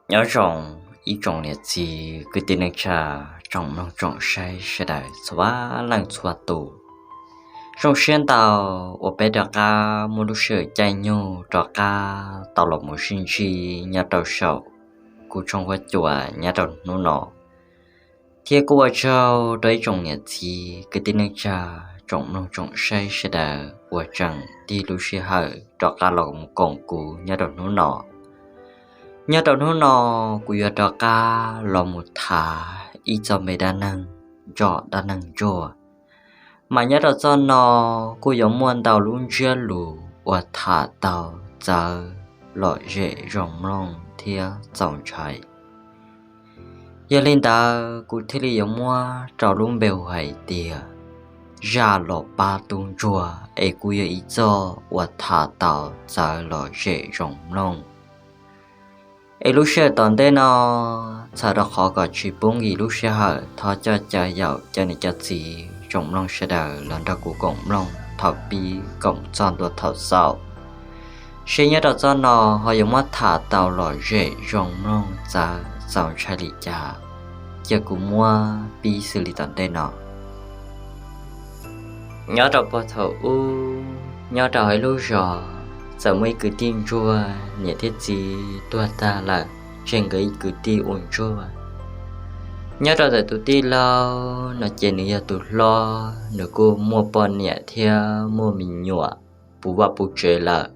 Nyob zoo ib tsoom niam txiv kwv tij neej tsa, tsoom mloog tsoom saib sawv daws txhua leej txhua tus. Zoo siab ntau uas peb rov qab muaj lub sij hawm caij nyoog rov qab tau los mus sib ntsib nyob rau saum kuv tshooj huab cua nyob rau hnub no. Thiab kuj ua tsaug rau ib tsoom niam txiv kwv tij neej tsa, tsoom mloog tsoom saib sawv daws uas tseem tig lub sij hawm rov qab los mus koom kuv nyob rau hnub no. Nyob rau hnub no kuv yuav rov qab los mus tham ib txoj me dab neeg ntxhov dab neeg ntsuag. Mas nyob rau txoj no kuj yuav muaj ntau lub ntsiab lus uas tham tau txawv lom zem zoo mloog thiab txaus ntshai. Yog li ntawd kuv thiaj li yuav muab rau lub npe hu hais tias zaj los pab tub ntsuag es kuj yog ib txoj uas tham tau txawv lom zem zoo mloog. Es lub sij hawm tom ntej no, txhawm rau qhov kom tsis pub nkim lub sij hawm, thov coj caw yaum cov niam cov txiv tsoom mloog sawv daws los nrog kuv koom mloog thaum pib koom txog ntua thaum xaus, seb nyob rau txoj no ho yuav muab tham tau lom zem zoo mloog txawv txaus ntshai li cas. Cia kuv muab pib xws li tom ntej no. Nyob rau puag thaum ub, nyob rau hauv ib lub zos, txawm muaj ib kwv tij ntsuag niam thiab txiv tuag tag lawm, tseg nkawd ib kwv tij ua ntsuag. Nyob rau ntawm tus tij laug no ces nws yog tus hlob, nws kuj muaj poj niam thiab muaj me nyuam puv vaj puv tsev lawm.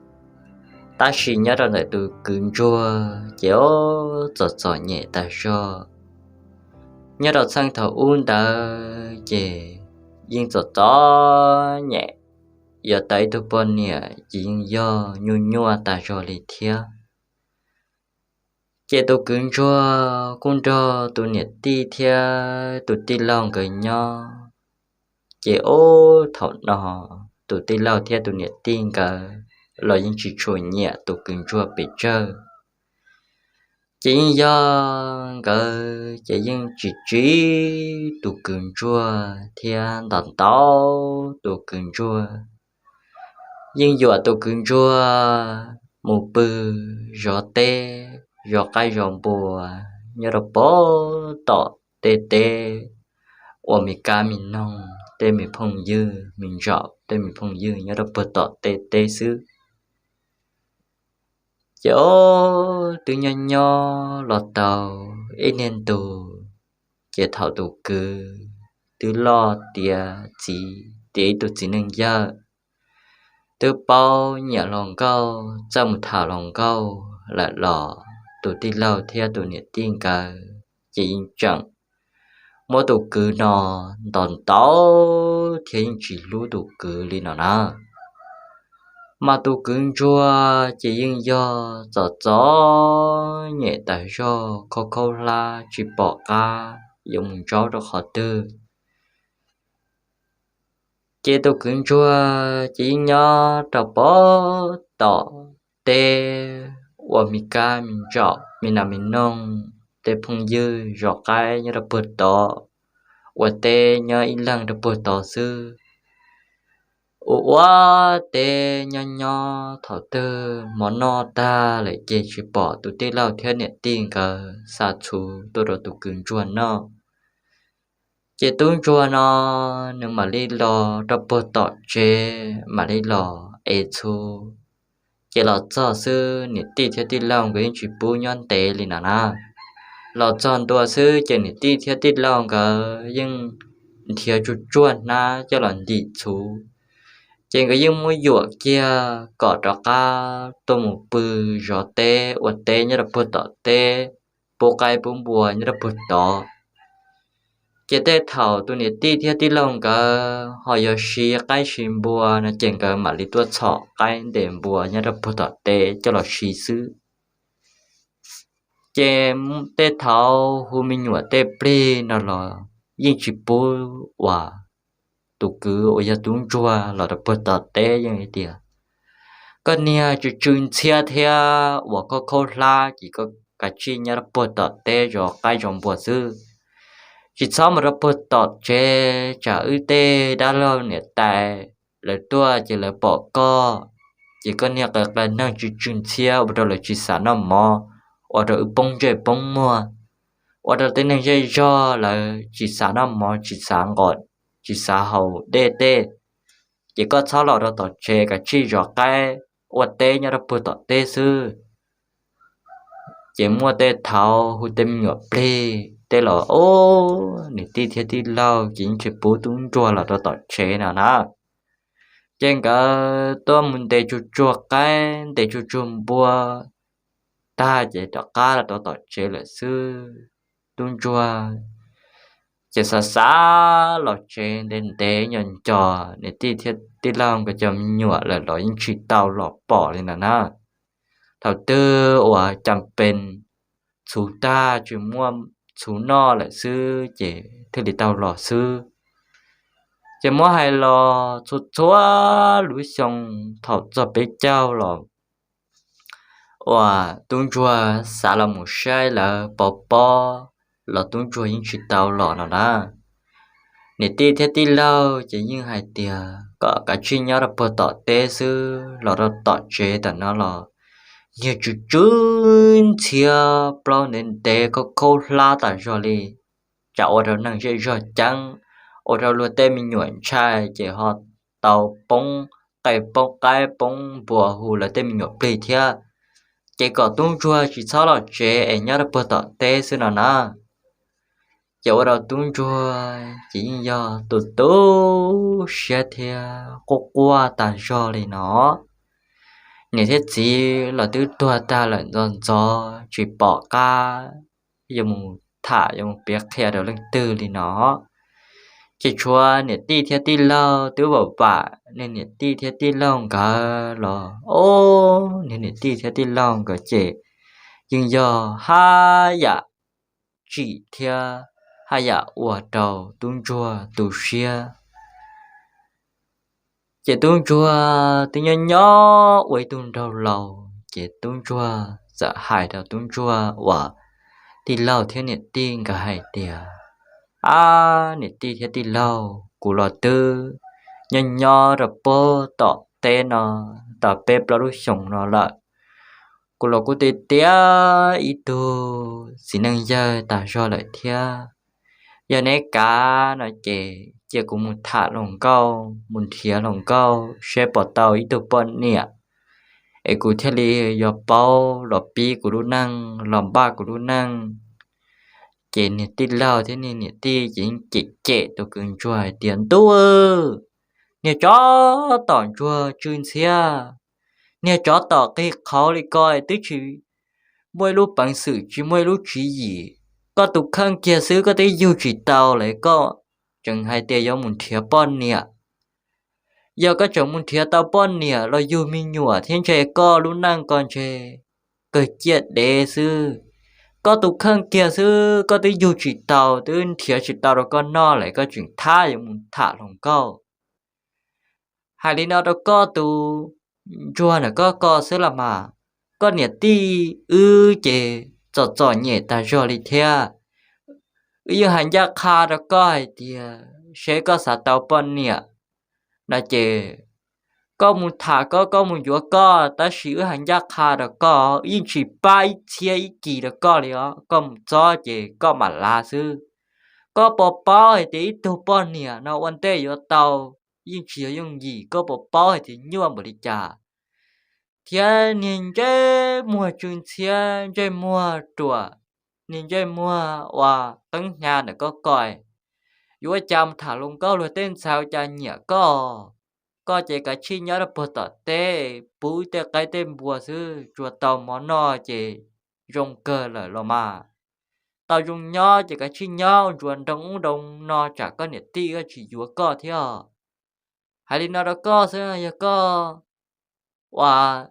Tab sis nyob rau ntawm tus kwv ntsuag ces ua txom txom nyem tas zog. Nyob rau txheej thaum ub ntawd ces yeej txom txom nyem, yuav tau ib tug poj niam ces yeej yog nyuaj nyuaj tas zog li thiab. Ces tus kwv ntsuag kuj nrog tus niam tij thiab tus tij laug nkawd nyob. Ces ua thaum no tus tij laug thiab tus niam tij nkawd los yeej tsis tshua nyiam tus kwv ntsuag pes tsawg. Ces yeej yog nkawd ces yeej tsis tsim tus kwv ntsuag thiab ntaus ntaus tus kwv ntsuag. Yeej yuam tus kwv ntsuag mus pw zov teb, zov qaib zov npua nyob rau puag tom tej teb uas me kab me noog, tej me phooj ywg me ntsaum, tej me phooj ywg nyob rau puag tom tej teb xwb. Ces ua twb nyob nyob los tau ib niag ntu, ces thaum tus kwv twb loj tiav txiv, tiav ib tug txiv neej yawg, twb paub nyiam hluas nkauj, txawj mus tham hluas nkauj lawm los tus tij laug thiab tus niam tij nkawd ces yeej tseem muab tus kwv no ntaus ntaus thiab yeej tsis hlub tus kwv li no na. Mas tus kwv ntsuag ces yeej yog txom txom nyem tas zog, khaub khaub hlab tsis pom qab yuav mus ntsaub rau qhov twg. Ces tus kwv ntsuag ces yeej nyob rau puag tom teb ua me kab me ntsaum, me nas me noog, tej phooj ywg zov qaib nyob rau puag tod, ua teb nyob ib leeg rau puag tod xwb. Ua ua teb nyob nyob thaum twg mov noj tag lawm ces tsis pom tus tij laug thiab niam tij nkawd xa txhuv tuaj rau tus kwv ntsuag noj. Ces tub ntsuag no nws mam li los rau puag tom tsev, mam li los ev txhuv. Ces los txog xwb niam tij thiab tij laug nkawd yeej tsis pub nyob ntev li no na. Los txog ntua xwb ces niam tij thiab tij laug nkawd yeej nrhiav tsuj tsuag hnab coj los ntim txhuv. Ces nkawd yeej muab yuam kiag kom rov qab tuaj mus pw zov teb ua teb nyob rau puag tom teb, pub qaib pub npua nyob rau puag tod. Ces tej thaum tus niam tij thiab tij laug nkawd ho yuav siv qaib siv npua no ces nkawd mam li tuaj txhom qaib ntes npua nyob rau puag tom teb coj los siv xwb. Ces tej thaum hu me nyuam tej plig no los yeej tsis pub uas tus kwv uas yog tub ntsuag los rau puag tom teb, yeej tias, koj niag tsw tsw ntxhiab thiab uas koj khaub hlab ces koj kav tsij nyob rau puag tom teb zov qaib zov npua xwb, tsis txhob mus rau puag tom tsev tsam wb tej dab laug niam tais lawv tuaj ces lawv pom koj, ces koj niag qe qe neeg tsw tsw ntxhiab ua rau lawv tsis xav noj mov, ua rau wb poob ntsej poob muag, ua rau tej neeg zej zog lawv tsis xav noj mov tsis xav nqos, tsis xav haus dej tej. Ces koj txhob los rau tom tsev, kav tsij zov qaib ua teb nyob rau puag tom teb xwb. Ces muaj tej thaud hu tej me nyuam plig tej los, o, niam tij thiab tij laug ces yeej tsis pub tub ntsuag los rau tom tsev no na. Ces nkawd tuaj mus ntes tsuag tsuag qaib ntes tsuag tsuag npua tag ces rov qab los rau tom tsev lawm xwb. Tub ntsuag ces xav xav los tsev ntev ntev nco nco niam tij thiab tij laug nkawd cov me nyuam lawm los yeej tsis tau los pom li ntawd na. Thaum twg uas cas pes txhuv tag tsis muaj txhuv noj lawm xwb ces thiaj li tau los xwb. Ces muab hais los txhua txhua lub xyoo thaum txog peb caug los uas tub ntsuag xav los mus saib lawv pov pob los tub ntsuag yeej tsis tau los no na. Niam tij thiab tij laug ces yeej hais tias kom kav tsij nyob rau puag tom teb xwb, los rau tom tsev tam no los niag tsw tsw ntxhiab plaub ntev ntev khaub khaub hlab tas zog li, tsam ua rau neeg zej zog ceeb, ua rau luag tej me nyuam ntshai ces ho tau poob qe poob qaib poob npua hu lawv tej me nyuam plig thiab. Ces kom tub ntsuag tsis txhob los tsev es nyob rau puag tom teb xwb no na. Ces ua rau tub ntsuag ces yeej yog tu tu siab thiab quaj quaj tas zog li no. Niam thiab txiv los twb tuag tag lawm ntxov ntxov tsis pom qab yuav mus tham yuav mus piav qhia rau leej twg li no. Ces tshuav niam tij thiab tij laug twb vam vam, niag niam tij thiab tij laug nkawd los, o, niag niam tij thiab tij laug nkawd ces yeej yog haj yam tsim thiab haj yam ua rau tub ntsuag tu siab. Ces tub ntsuag twb nyob nyob ua ib tug nraug laus ces tub ntsuag txawm hais rau tub ntsuag uas tij laug thiab niam tij nkawd hais tias, ab, niam tij thiab tij laug, kuv los twb nyob nyob rau puag tom teb no tau peb plaub lub xyoos no lawm. Kuv los kuj tiav tiav ib tug txiv neej yawg tas zog lawm thiab. Yog neb kav no ces cia kuv mus tham hluas nkauj mus nrhiav hluas nkauj saib puas tau ib tug poj niam es kuv thiaj li yuav paub los pib kuv lub neej los npaj kuv lub neej. Ces niag tij laug thiab niag niam tij ces yeej cem cem tus kwv ntsuag hais tias, ntuj, niag tsov tom ntsuag tsw ntxhiab, niag tsov tom qig qhauv li ko twb tsis muaj ib lub peev xwm tsis muaj ib lub tswv yim, koj tus kheej kiag xwb koj twb yug tsis tau lawm koj tseem hais tias yuav mus nrhiav poj niam. Yog koj tseem mus nrhiav tau poj niam los yug me nyuam thiab ntshe koj lub neej ko ntshe kawg ciaj dev xwb. Koj tus kheej kiag xwb koj twb yug tsis tau twb nrhiav tsis tau rau koj noj lawm koj tseem thab yuav mus tham hluas nkauj. Hais li no rau koj tus ntsuag ntawm koj ko xwb los mas, koj niam tij wb ces txom txom nyem tas zog li thiab. Wb yeej hais ncaj qha rau koj hais tias seb koj xav tau poj niam no ces koj mus tham koj, koj mus yuav koj, tab sis wb hais ncaj qha rau koj, wb yeej tsis pab ib txhiab ib kis rau koj li os. Koj mus txog ces koj mam lav xwb. Koj puas paub hais tias ib tug poj niam no ua ntej yuav tau yeej tsis yog yooj yim, koj puas paub hais tias nyuaj npaum li cas? Thiab niag ntsej muag tsw ntxhiab, ntsej muag ruam, niag ntsej muag ua qeeb hnyav ntawm koj ko, yuav ua cas mus tham hluas nkauj luag tej ntxhais ua cas nyiam koj? Koj ces kav tsij nyob rau puag tom teb pub tej qaib tej npua xwb, tsuas tau mov noj ces zoo kawg lawm los mas. Tau zoo nyob ces kav tsij nyob ua ntsuas nroo ub nroo no tsam koj niam tij tsis yuav koj thiab. Hais li no rau koj xwb, yog koj uas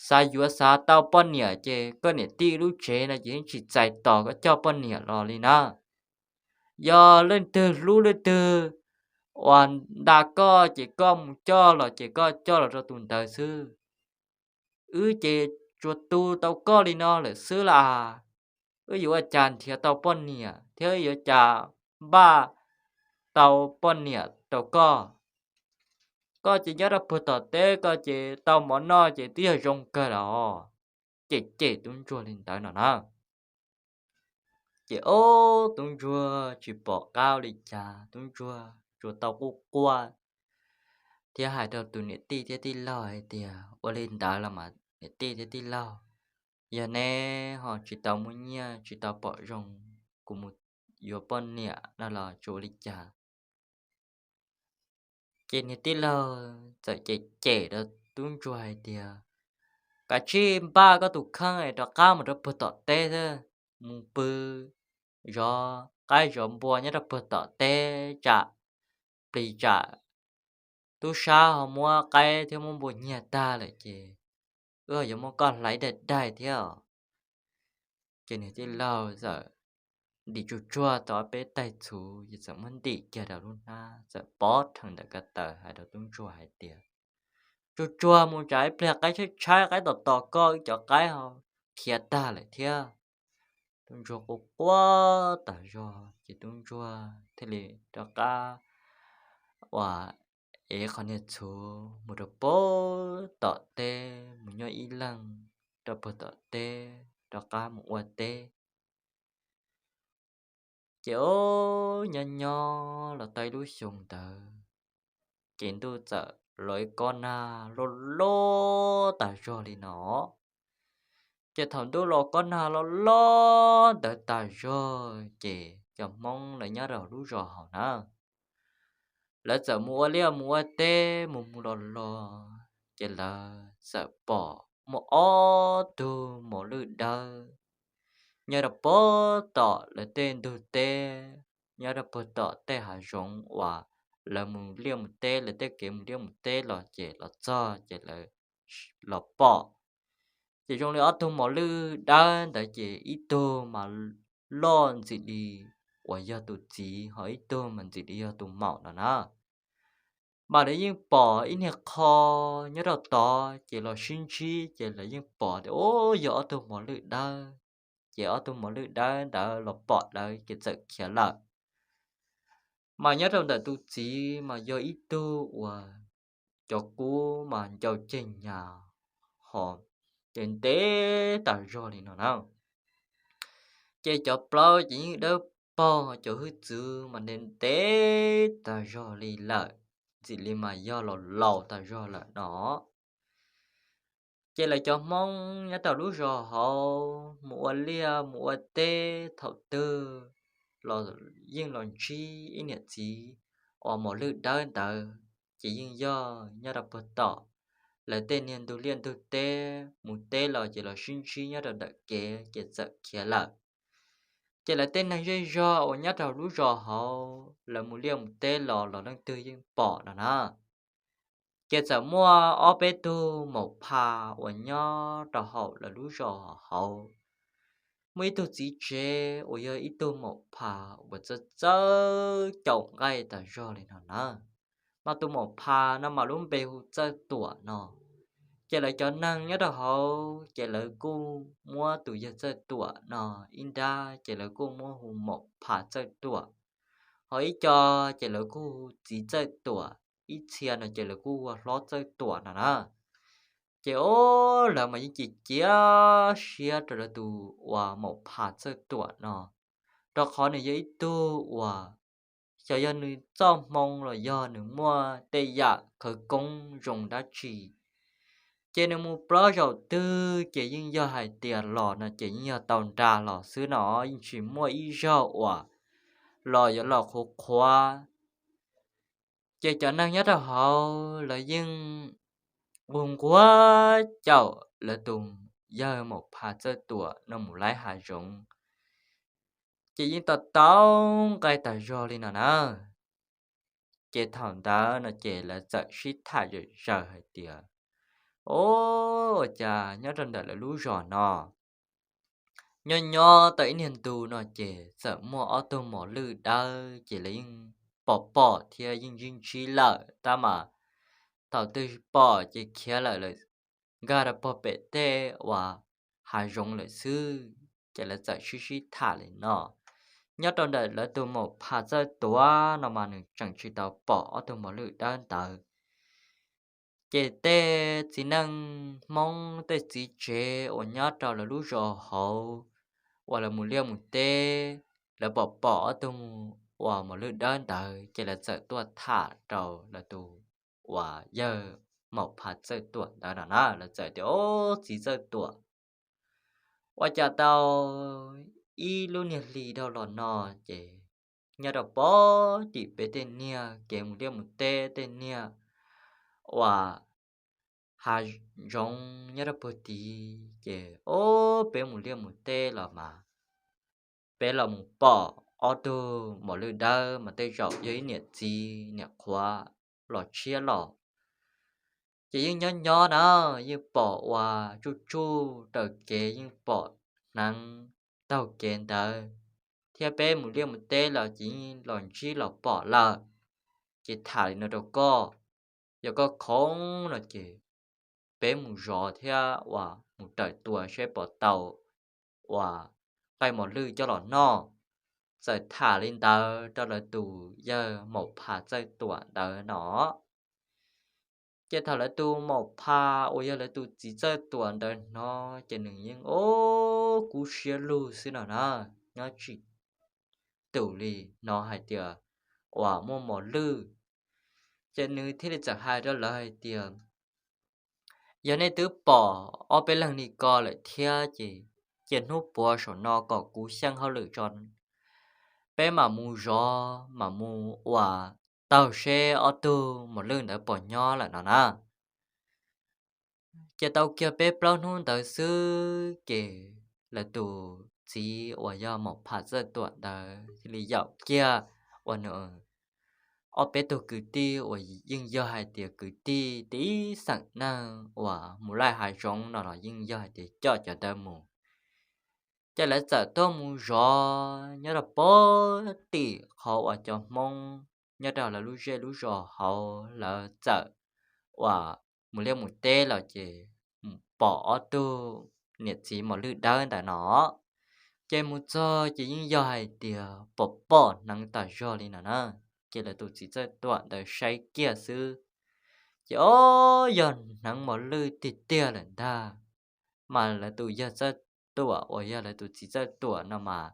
xav yuav xav tau poj niam ces koj niam tij lub tsev no ces yeej tsis txais tos koj coj poj niam los li na. Yog leej twg hlub leej twg uas nta koj ces koj mus coj los ces koj coj los rau tus ntawd xwb. Wb ces tsuas tu tau koj li no lawm xwb las. Wb yuav ua cas nrhiav tau poj niam thiab wb yuav cas npaj tau poj niam rau koj? Koj ces nyob rau puag tom teb koj ces tau mov noj ces twb yog zoo kawg los. cem cem tub ntsuag li ntawd no na. Ces ob tub ntsuag tsis pom qab ua li cas, tub ntsuag tsuas tau quaj quaj thiab hais rau tus niam tij thiab tij laug hais tias, ua li ntawd los mas niam tij thiab tij laug, yog neb ho tsis tau muaj nyiaj tsis tau pom zoo, kuv mus yuav poj niam no los tsis ua li cas. Ces niag tij laug txawm cem cem rau tub ntsuag hais tias, kav tsij npaj koj tus kheej es rov qab mus rau puag tom teb thiab, mus pw zov qaib zov npua nyob rau puag tom teb tsam plis tsam tub sab ho muab qaib thiab muab npua nyiag tag lawm ces wb yuav muab koj hlais daig daig thiab. Ces niag tij laug txawm ntim tsuj tsuag tau ob peb taig txhuv ces txawm muab ntim kiag rau lub hnab, txawm pov rhees ntawm ko taw hais rau tub ntsuag hais tias, tsuj tsuag mus tsam ib pliag qaib tshaib tshaib, qaib tom tom koj, wb cov qaib ho khiav tag lawm thiab. Tub ntsuag quaj quaj tas zog ces tub ntsuag thiaj li rov qab uas ev qhov niag txhuv mus rau puag tom teb, mus nyob ib leeg rau puag tom teb rov qab mus ua teb. Ces o, nyob nyob los tau ib lub xyoo ntawd, ces ntuj txawm los ib kob nag loj loj tas zog li no. Ces thaum ntuj los kob nag loj loj ntawd tas zog ces cov Hmoob lawv nyob rau lub zos hauv na, lawv txawm mus ua liaj mus ua teb mus mus los los, ces lawv txawm pom muaj ob tug mos lwj dawb nyob rau puag tom lawv tej ntug teb, nyob rau puag tom tej hav zoov uas lawv mus liaj mus teb, lawv tej kev mus liaj mus teb los ces los txog ces lawv los pom. Ces zoo li ob tug mos lwj dawb ntawd ces ib tug mas loj ntxim li uas yog tus txiv, ho ib tug mas ntxim li yog tus maum no na. Mas lawv yeej pom ib niag qho nyob rau tod ces los sib ntsib ces lawv yeej pom tias, o, yog ob tug mos lwj dawb. Ces ob tug mos lwj dawb ntawd los pom lawv ces txawm khiav lawm. Mas nyob rau ntawm tus txiv mas yog ib tug uas cov kub mas ncau ceg nyas ho ces ntev tas zog li no na. Ces cov plaub ces yeej dawb paug, cov hwj txwv mas ntev ntev tas zog li lawm, ntxim li mas yog los laus tas zog lawm no. Ces lawv cov Hmoob nyob rau lub zos hauv mus ua liaj mus ua teb thaum twg los yeej los ntsib ib niam txiv uas mos lwj dawb ntawd, ces yeej yog nyob rau puag tom lawv tej niag ntug liaj ntug teb, mus teb los ces los sib ntsib nyob rau ntawm kev ces txawm khiav lawm. Ces lawv tej neeg zej zog uas nyob rau lub zos hauv lawv mus liaj mus teb los los leej twg yeej pom no na. Ces txawm muaj ob peb tug maum phas uas nyob rau hauv lawv lub zos hauv. Muaj ib tug txiv tsev uas yog ib tug maum phas uas txawj txawj caum nqaij tas zog li no na. Mas tus maum phas no mas lub npe hu Txawj Tuam no. Ces lawv cov neeg nyob rau hauv ces lawv kuj muab tus yawg Txawj Tuam no ib nrab ces lawv kuj muab hu maum phas Txawj Tuam, ho ib co ces lawv kuj hu txiv Txawj Tuam, ib txhia no ces lawv kuj hu ua hlob Txawj Tuam no na. Ces o, lawv mas yeej cia cia siab rau lawv tus uas maum phas Txawj Tuam no, rau qhov nws yog ib tug uas xyov yog nws txoj hmoo los yog nws muaj tej yam khawv koob zoo dab tsi, ces nws mus plaub zaum twg ces yeej yog hais tias los no ces yeej yog tau nra los xwb no, yeej tsis muaj ib zaug uas los yuav los qhuav qhuav. Ces cov neeg nyob rau hauv lawv yeej ua nquag caum lawv tus yawg maum phas Txawj Tuam no mus laib hav zoov, ces yeej tau tau nqaij tas zog li no na. Ces thaum ntawd no ces lawv txawm sib tham zom zaws hais tias, o, ua cas nyob rau ntawm lawv lub zos no nyob nyob tau ib niag ntu no ces txawm muaj ob tug mos lwj dawb ces lawv yeej pom pom thiab yeej ntsib ntsib lawm tab mas thaum twg pom ces khiav lawm lawm, nkag rau pog pem tej uas hav zoov lawm xwb. Ces lawv txawm sib sib tham li no. Nyob rau ntawm lawv tus maum phas Txawj Tuam no mas nws tseem tsis tau pom ob tug mos lwj dawb ntawd. Ces tej txiv neej Hmoob, tej txiv tsev uas nyob rau lawv lub zos hauv uas lawv mus liaj mus teb, lawv pom pom ob tug uas mos lwj dawb ntawd ces lawv txawm tuaj tham rau lawv tus uas yawg Maum Phas Txawj Tuam ntawd no na. Lawv txawm tias, Ob, txiv Txawj Tuam, ua cas tau ib lub niag hli dhau los no ces nyob rau pem tim peb tej niag kev mus liaj mus teb, tej niag uas hav zoov nyob rau puag tid ces, ob, peb mus liaj mus teb los mas peb los mus pom ob tug mos lwj dawb mas tej zaum yog ib niam txiv niam qhuav los tshiab los. Ces yeej nyob nyob na, yeej pom ua tsuj tsuj raws kev, yeej pom hneev taug kev ntawd, thiab peb mus liaj mus teb los ces yeej los ntsib los pom lawm. Ces tham li no rau koj, yog koj khoom no ces peb mus zov thiab uas mus raws tua seb puas tau uas nqaij mos lwj coj los noj. Txawm tham li ntawd rau lawv tus yawg Maum Phas Txawj Tuam ntawd no. Ces thaum lawv tus Maum Phas uas yog lawv tus txiv Txawj Tuam ntawd hnov ces nws yeej ob kub siab lug xwb no na, nyob tsis tus li hnov hais tias uas muaj mos lwj. Ces nws thiaj li txawm hais rau lawv hais tias, Yog nej twb pom ob peb leeg li ko lawm thiab ces cia hnub puav saum no kom kuv xyeej hauj lwm tso, peb mam mus zov mam mus uas taug seb ob tug mos lwj ntawd puas nyob lawm no na. Ces tau kiag peb plaub hnub ntawd xwb ces lawv tus txiv uas yog Maum Phas Txawj Tuam ntawd thiaj li yaum kiag uas nws ob peb tug kwv tij uas yeej yog hais tias kwv tij tib xeem neeg uas mus laij hav zoov no los yeej yog hais tias coj cov ntawd mus. Ces lawv txawm tuaj mus zov nyob rau pem tim qhov uas cov Hmoob nyob rau lawv lub zej lub zos hauv lawv txawm uas mus liaj mus teb los ces pom ob tug niam txiv mos lwj dawb ntawm no. Ces mus txog ces yeej yog hais tias pom pom hneev tas zog li no na. Ces lawv tus txiv Txawj Tuam ntawd saib kiag xwb ces ob, yog hneev mos lwj tiag tiag lawm ntag. Mas lawv tus yawg Txawj Tuam uas yog lawv tus txiv Txawj Tuam no mas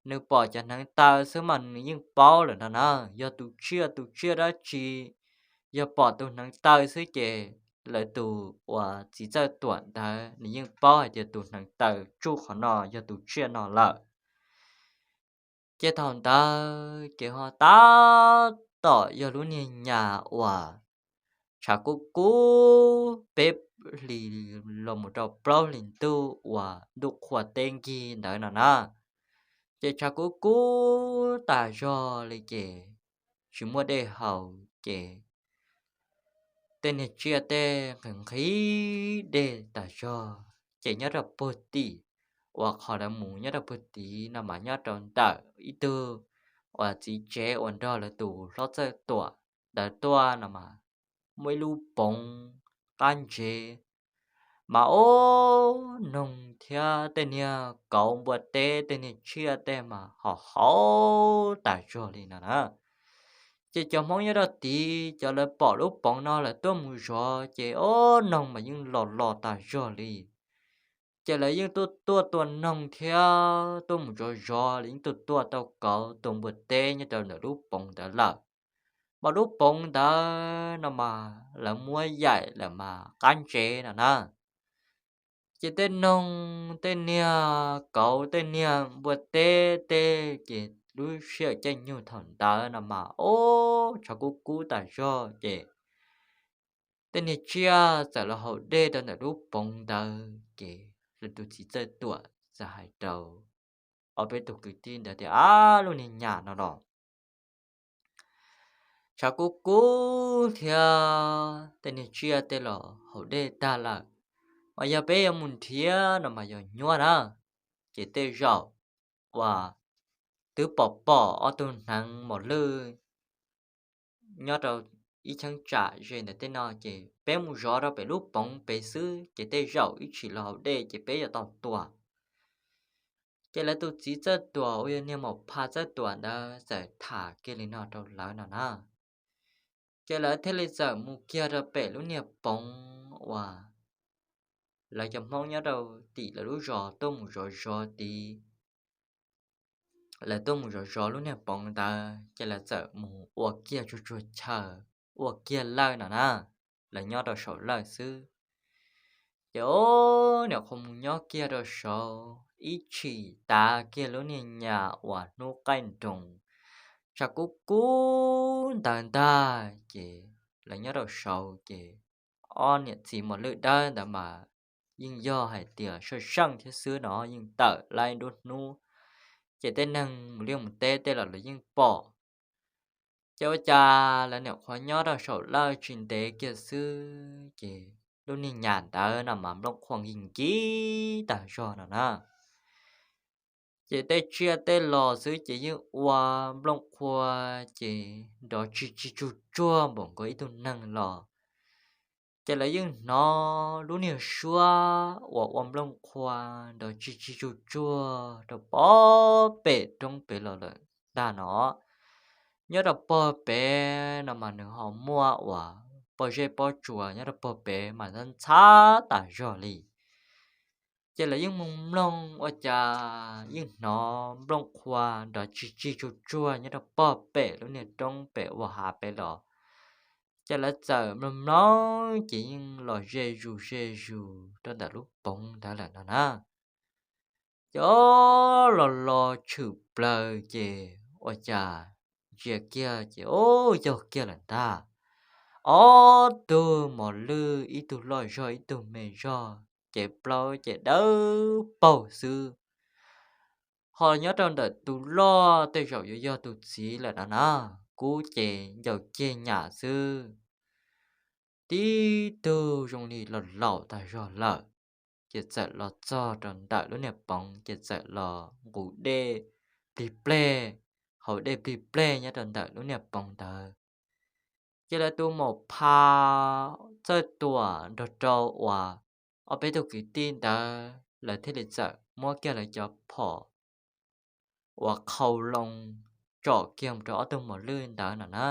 nws pom cov hneev taw xwb mas nws yeej paub lawm no na, yog tus tsiaj tus tsiaj dab tsi. Yog pom tus hneev taw xwb ces lawv tus uas txiv Txawj Tuam ntawd nws yeej paub hais tias tus hneev taw tsuj qhov no yog tus tsiaj no lawm. Ces thaum ntawd ces ho tab tom yog lub niag nyas uas tshav kub kub peb hlis los mus rau plaub hlis ntuj uas ntuj qhua teb nkig ntawd no na. Ces tshav kub kub tas zog li ces tsis muaj dej haus ces tej niag tsiaj tej nqhis nqhis dej tas zog. Ces nyob rau puag tim uas qhov lawv mus nyob rau puag tid no mas nyob rau ntawm ib tug uas txiv tsev uas nrog lawv tus hlob Txawj Tuam ntawd tuaj no mas muaj ib lub poov qab ntsev mas ub, noog thiab tej niag kauv npua teb tej niag tsiaj tej mas hom hauv tas zog li no na. Ces cov Hmoob nyob rau tid cov lawv pom lub poov no lawv tuaj mus zov ces ub, noog mas yeej los los tas zog li. Ces lawv yeej tuaj tuaj tua noog thiab tuaj mus zov zov, lawv yeej tuaj tuaj tau kauv tua npua teb nyob rau ntawm lub poov ntawd lawm. Mas lub poov ntawd no mas lawv muab yaim lawm mas qab ntsev no na. Ces tej noog tej niag kauv tej niag npua teb tej ces lub sij hawm caij nyoog thaum ntawd no mas ub, tshav kub kub tas zog ces tej niag tsiaj txawm los haus dej rau ntawm lub poov ntawd ces lawv tus txiv Txawj Tuam txawm hais rau ob peb tug kwv tij ntawd tias, Ab, lub niag nyas no los tshav kub kub thiab tej niag tsiaj tej los haus dej tag lawm, mas yog peb yuav mus nrhiav no mas yog nyuaj na. Ces tej zaum uas twb pom pom ob tug hneev mos lwj nyob rau ib cheeb tsam ze ntawm tej no ces peb mus zov rau pem lub poov pem xwb ces tej zaum ib tsam los haus dej ces peb yuav tau tua. Ces lawv tus txiv Txawj Tuam uas yog niag Maum Phas Txawj Tuam ntawd txawm tham kiag li no rau lawv no na. Ces lawv thiaj li txawm mus kiag rau pem lub niag poov uas lawv cov Hmoob nyob rau tim lawv lub zos tuaj mus zov zov tid. Lawv tuaj mus zov zov lub niag poov ntawd ces lawv txawm mus ua kiag tsuag tsuag chaw, ua kiag lawj no na, lawv nyob rau saum lawj xwb. Ces o, nyuam qhuav mus nyob kiag rau saud ib chim tav kiag lub niag nyam uas hnub qaij nroos tshav kub kub ntawd ntag ces lawv nyob rau saud ces ob niam txiv mos lwj dawb ntawd mas yeej yog hais tias sawj seej thiab xwb no yeej tawm laib nruab hnub, ces tej neeg mus liaj mus teb tej los lawv yeej pom. Ces ua cas lawv nyuam qhuav nyob rau saum lawj tsis ntev kiag xwb ces lub niag nyam ntawd no mas nplooj qhuav nkig nkig tag zog no na. Ces tej tsiaj tej los xwb ces yeej ua nplooj qhuav ces nrov tsis tsis tsuj tsuag npaum nkaus ib tug neeg los. Ces lawv yeej hnov lub niag suab uas ua nplooj qhuav nrov tsis tsis tsuj tsuag rau pog pem roob pem los lawm ntag no. Nyob rau pog pem no mas nws ho muaj uas pob zeb pob tsuas nyob rau pog pem mas ntxhab ntxhab tas zog li. Ces lawv yeej mus mloog ua cas yeej hnov nplooj qhuav nrov tsis tsis tsuj tsuag nyob rau pog pem lub niag roob pem uas hav pem los. Ces lawv txawm mloog mloog ces yeej los ze zus ze zus rau ntawm lub poov ntawd lawm no na. Ces o, los los tshwm plaws ces ua cas ntsia kiag ces o, yog kiag lawm ntag. Ob tug mos lwj ib tug loj zog ib tug me zog ces plaub ces dawb paug xwb. Ho nyob rau ntawm tus loj tej zaum yuav yog tus txiv lawm no na, kub ces ncaws ceg nyam xwb. Tib tug zoo li los laus tag zog lawm, ces txawm los txog rau ntawm lub niag poov ces txawm los nqus dej plig pleg, haus dej plig pleg nyob rau ntawm lub niag poov ntawd. Ces lawv tus maum pha Txawj Tuam nrog rau uas ob peb tug kwv tij ntawd lawv thiaj li txawm muab kiag lawv cov phom uas qhau loo tsom kiag mus rau ob tug mos lwj ntawd no na.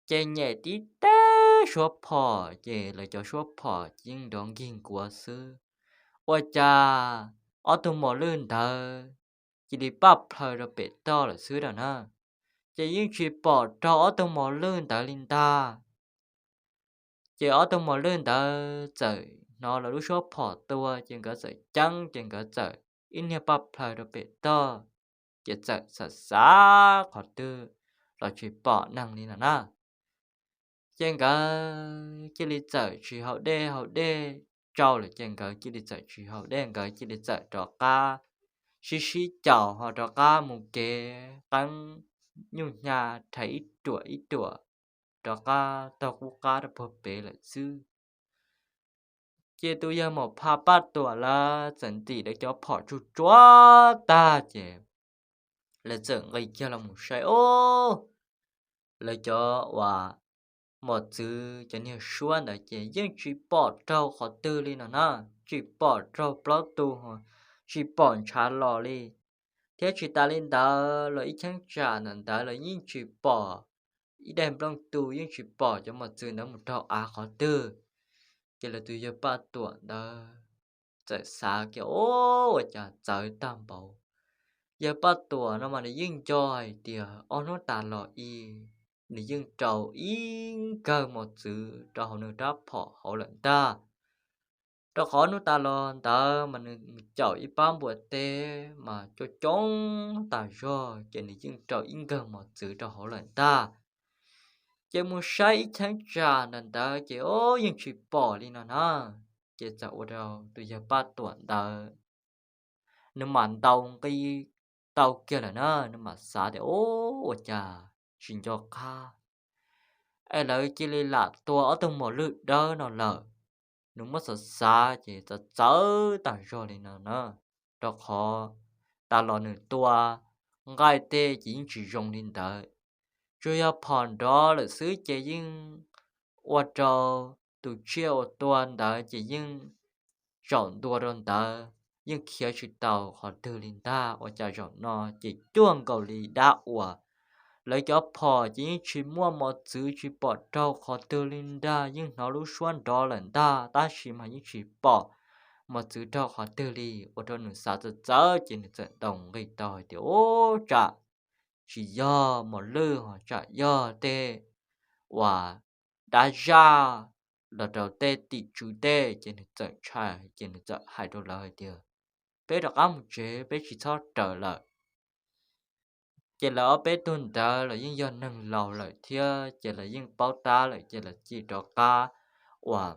Ces nyem tib teg suab phom ces lawv cov suab phom ces yeej nrov nkig nkuav xwb. Ua cas ob tug mos lwj ntawd cia li paj plhaw rau pem toj lawm xwb na. Ces yeej tsis pom raug ob tug mos lwj ntawd li ntag. Ces ob tug mos lwj ntawd txawm hnov lawv lub suab phom tua ces nkawd txawm ceeb ces nkawd txawm ib niag paj plhaw rau pem toj, ces txawm xav xav qhov twg los tsis pom neeg li no na. Ces nkawd cia li txawm tsis haus dej, haus dej tsau lawm ces nkawd cia li txawm tsis haus dej, nkawd cia li txawm rov qab sib sib caum ho rov qab mus kev qeeb nyuj hnyo rhais ib ruam ib ruam rov qab taug qub qab rau puag pem lawm xwb. Ces tus yawg maum pha Paj Tuam lawv txawm ntim lawv cov phom tsuj tsuav tag ces lawv txawm nqis kiag los mus saib, o, lawv cov uas mos txwv cov niag suab ntawd ces yeej tsis pom raug qhov twg li no na, tsis pom raug plaub tug, tsis pom ntshav los li. Thiab tsis tas li ntawd los ib cheeb tsam ntawm ntawd los yeej tsis pom ib daim nplooj tu, yeej tsis pom cov mos txwv ntawd mus raug av qhov twg. Ces lawv tus yawg Paj Tuam ntawd txawm xav kiag, o, ua cas txawv tag npaum. Yawg Paj Tuam no mas nws yeej nco hais tias ob hnub tas los i nws yeej rau ib nkawg mos txwv rau hauv nws rab phom hauv lawm ntag. Rau qhov hnub tas los ntawd mas nws mus caum ib pab npua teb mas coob coob tas zog ces nws yeej rau ib nkawg mos txwv rau hauv lawm ntag. Ces mus saib ib cheeb tsam ntawm ntawd ces o, yeej tsis pom li no na. Ces txawm ua rau tus yawg Paj Tuam ntawd nws mam ntaus nqi tau kiag lawm na, nws mam xav tias, o, ua cas tsis nco qab. Es lawv cia li lam tua ob tug mos lwj dawb no lawm. Nws muab xav xav ces txawv txawv tag zog li no na, rau qhov tas los nws tua nqaij tej ces yeej tsis zoo li ntawd. Tsuas yog phom nrov lawm xwb ces yeej ua rau tus tsiaj uas tua ntawd ces yeej zaum ntua rau ntawd, yeej khiav tsis tau qhov twg li ntag. Ua cas zaum no ces cuag nkaus li dab uas lawv cov phom ces yeej tsis muaj mos txwv tsis pom raug qhov twg li ntag, yeej hnov lub suab nrov lawm ntag tab sis mas yeej tsis pom mos txwv raug qhov twg li, ua rau nws xav txawv txawv ces nws txawm ntaus nqi tau hais tias, Ub, tsam tsis yog mos lwj ho tsam yog tej uas dab zaj los rau tej tim tswv tej. Ces nws txawm ntshai ces nws txawm hais rau lawv hais tias, Peb rov qab mus tsev, peb tsis txhob raws lawm. Ces lawv ob peb tug ntawd los yeej yog neeg laus lawm thiab ces lawv yeej paub tab lawm ces lawv cia li rov qab uas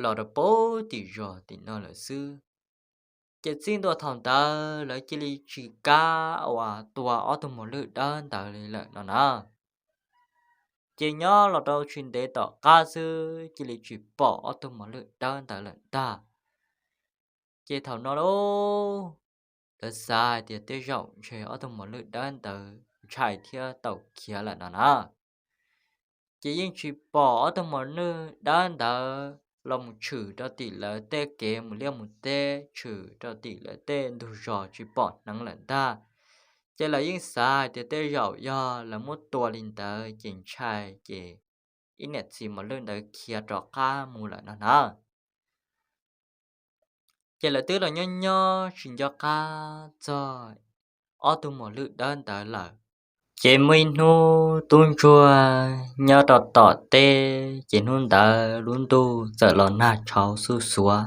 los rau pem tim zos tim no lawm xwb. Ces txij ntua thaum ntawd lawv cia li tsis kam uas tua ob tug mos lwj dawb ntawd li lawm no na. Ces nyob los rau tsis ntev tom qab xwb cia li tsis pom ob tug mos lwj dawb ntawd lawm ntag. Ces thaum no lawv xav hais tias tej zaum ntshe ob tug mos lwj dawb ntawd ntshai thiab tau khiav lawm no na. Ces yeej tsis pom ob tug mos lwj dawb ntawd los mus tshwm rau tim lawv tej kev mus liaj mus teb, tshwm rau tim lawv tej ntug zos tsis pom hneev lawm ntag. Ces lawv yeej xav hais tias tej zaum yog lawv muab tua li ntawd ces ntshai ces ib niam txiv mos lwj ntawd khiav rov qab mus lawm no na. Ces lawv twb los nyob nyob tsis nco qab txog ob tug mos lwj dawb ntawd lawm. Ces muaj ib hnub tub ntsuag nyob rau tom teb ces hnub ntawd lub ntuj txawm los nag tshauv xuj xuav.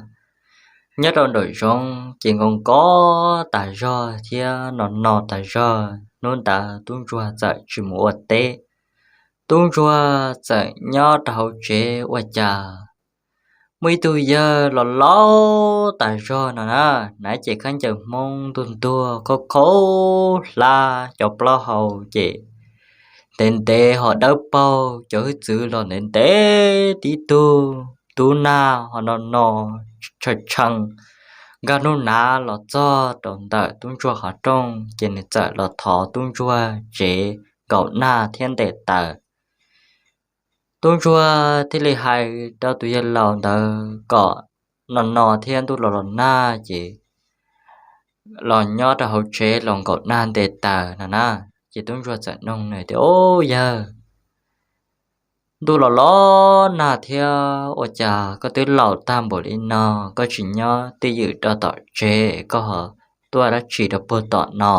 Nyob rau nraum zoov ces nkaus nkaus tas zog thiab no no tas zog, hnub ntawd tub ntsuag txawm tsis mus ua teb. Tub ntsuag txawm nyob rau hauv tsev ua cas muaj ib tug yawg los laus tas zog no na, hnav cev khaub ncaws Hmoob ntuag ntuag khaub khaub hlab, cov plaub hau ces ntev ntev ho dawb paug, cov hwj txwv los ntev ntev tib tug, tub nag ho no no tshee tshee. Nkag hnub hnav los txog rau ntawm tub ntsuag qhov rooj ces nws txawm los thov tub ntsuag tsev nkaum nag thiab nte taws. Tub ntsuag thiaj li hais rau tus yawg laus ntawd kom no no thiab ntuj los los nag ces los nyob rau hauv tsev los nkaum nag nte taws no na. Ces tub ntsuag txawm nug nws tias, Ub yawg, ntuj los los nag thiab ua cas koj twb laus tag npaum li no, koj tsis nyob twj ywm rau tom tsev, koj ho tuaj dab tsi rau puag tom no?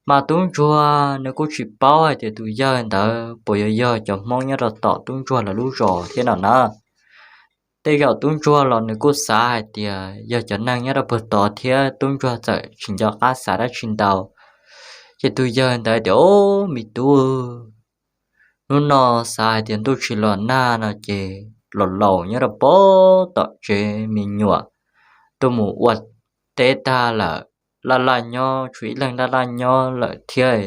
Mas tub ntsuag nws kuj tsis paub hais tias tus yawg ntawd puas yuav yog cov Hmoob nyob rau tom tub ntsuag lawv lub zos thiab no na. Tej zaum tub ntsuag los nws kuj xav hais tias yog cov neeg nyob rau puag tod thiab tub ntsuag txawm tsis nco qab xav dab tsi ntau. Ces tus yawg ntawd tias, Ub me tub, hnub no xav hais tias ntuj tsis los nag no ces los laus nyob rau puag tom tsev me nyuam tuaj mus ua teb tag lawm, laj laj nyob tshuav ib leeg laj laj nyob lawm thiab,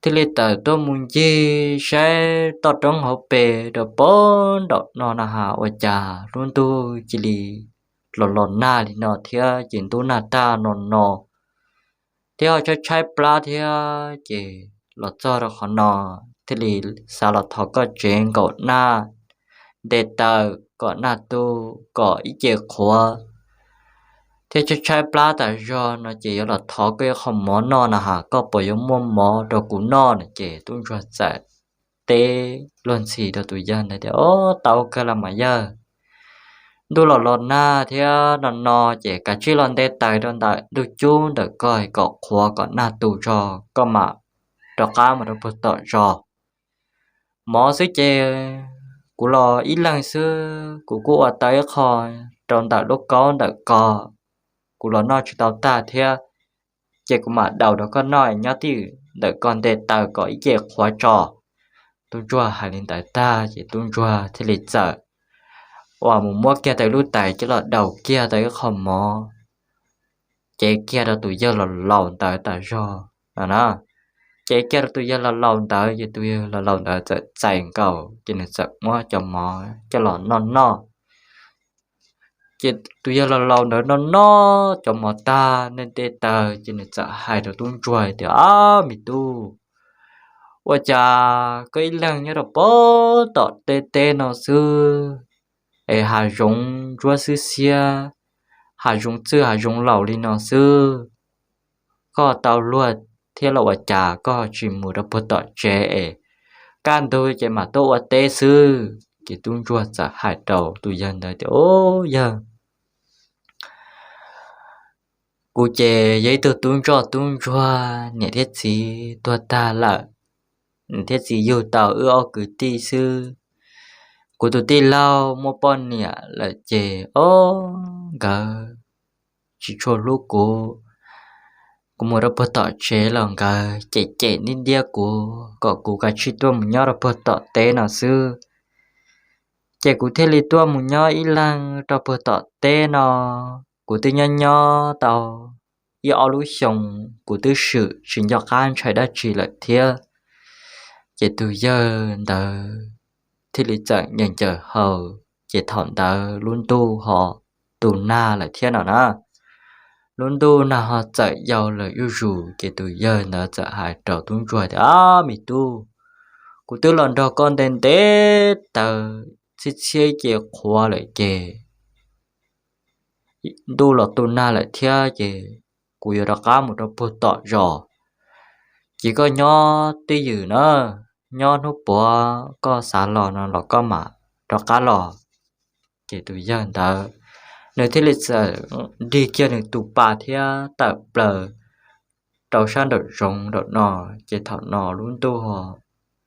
thiaj li tawm tuaj mus ncig saib toj roob hauv pes rau puag nraum no na has ua cas lub ntuj cia li los los nag li no thiab ces ntuj nag tag no no thiab ho tshaib tshaib plab thiab ces los txog rau qhov no thiaj li xav los thov koj tsev nkaum nag nte taws kom nag tu, kom ib ce qhuav, thiab tshaib tshaib plab tas zog no ces yuav los thov koj ib qho mov noj no has, koj puas yuav muaj mov rau kuv noj no ces tub ntsuag txawm teb luag ntxhi rau tus yawg ntawd tias, Ob, tau kawg los mas yawg, ntuj los los nag thiab no no ces kav tsij los nte taws rau ntawm ntug cub ntawm ko kom qhuav kom nag tu tso koj mam rov qab mus rau puag tom zos. Mov xwb ces kuv los ib leeg xwb, kuv kuj ua tau ib qho rau ntawm lub kaub ntawm ko, kuv los noj tsis tau tag thiab, ces kuv mam daus rau koj noj, nyob twj ywm ntawm ko nte taws kom ib ce qhuav tso. Tub ntsuag hais li ntawd tag ces tub ntsuag thiaj li txawm uas mus muab kiag tau ib lub tais coj los daus kiag tau ib qho mov, cev kiag rau tus yawg laus laus ntawd tas zog no na. Cev kiag rau tus yawg laus laus ntawd ces tus yawg laus laus ntawd txawm txais nkaus ces nws txawm muab cov mov coj los noj noj. Ces tus yawg laus laus ntawd noj noj cov mov tag nte nte taws ces nws txawm hais rau tub ntsuag tias, Ab me tub, ua cas koj ib leeg nyob rau puag tom teb teb no xwb es hav zoov ntsuab xwb xiab, hav zoov txwj hav zoov laus li no xwb, koj tau luag thiab los ua cas koj tsis mus rau puag tom tsev es kaj ntug ces mam tuaj ua teb xwb? Ces tub ntsuag txawm hais rau tus yawg ntawd tias, Ub yawg, kuv ces yog ib tug tub ntsoj tub ntsuag, niam thiab txiv tuag tag lawm, niam thiab txiv yug tau wb ob kwv tij xwb. Kuv tus tij laug muaj poj niam lawm ces ob nkawd tsis tshua hlub kuv. Kuv mus rau puag tom tsev los nkawd cem cem ntiab ntiab kuv kom kuv kav tsij tuaj mus nyob rau puag tom teb no xwb. Ces kuv thiaj li tuaj mus nyob ib leeg rau puag tom teb no. Kuv twb nyob nyob tau ib ob lub xyoo, kuv twb swm tsis nco qab ntshai dab tsi lawm thiab. Ces tus yawg ntawd thiaj li txawm ncaws ncaws hau, ces thaum ntawd lub ntuj ho tu nag lawm thiab no na. Lub ntuj nag ho txawm yau lawm zuj zus, ces tus yawg ntawd txawm hais rau tub ntsuag tias, Ab me tub, kuv twb los nrog koj nte ntev taw txhiab txhiab ce qhuav lawm ces ntuj los tu nag lawm thiab ces kuv yuav rov qab mus rau puag tom zos. Ces koj nyob twj ywm na, nyob hnub puav koj xav los no los koj mam rov qab los. Ces tus yawg ntawd nws thiaj li txawm nrig kiag nws tus pas thiab tawm plaws rau sab nraum zoov nraum no, ces thaum no lub ntuj ho